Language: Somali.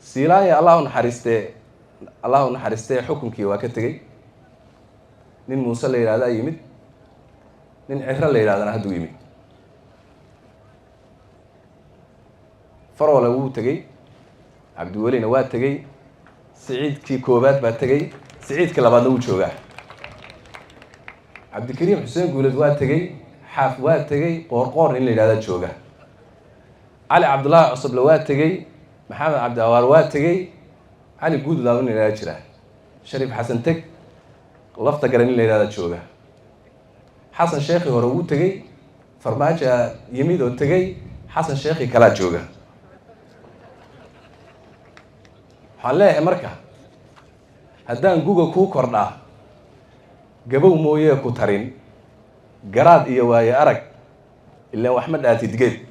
Siilaanya, Allah u naxariistee, Allah u naxariistee, xukunkii waa ka tegey. Nin Muuse la yidhahdaa yimid, nin Ciro la yidhahdana hadduu yimid. Farole wuu tegey, Cabdiwelina waa tegey, Siciidkii koowaad baa tegey, Siciidkii labaadna wuu joogaa. Cabdikariim Xuseen Guuleed waa tegey, Xaaf waa tegey, Qoorqoor nin la yidhahdaa jooga. Cali Cabdullaahi Cusuble waa tegey, Maxamed Cabdi Awaar waa tegey, Cali Guudlaaw nin la yidhahda jira. Shariif Xasan teg, Lafta Gare nin la yidhahda jooga. Xasan Sheekhi hore wuu tegey, Farmaajoa yimid oo tegey, Xasan Sheekhi kalaa jooga. Waxaan leeyahay marka, haddaan guga kuu kordhaa gabow mooyee ku tarin garaad iyo waayo arag, ilaan wax ma dhaatid geed.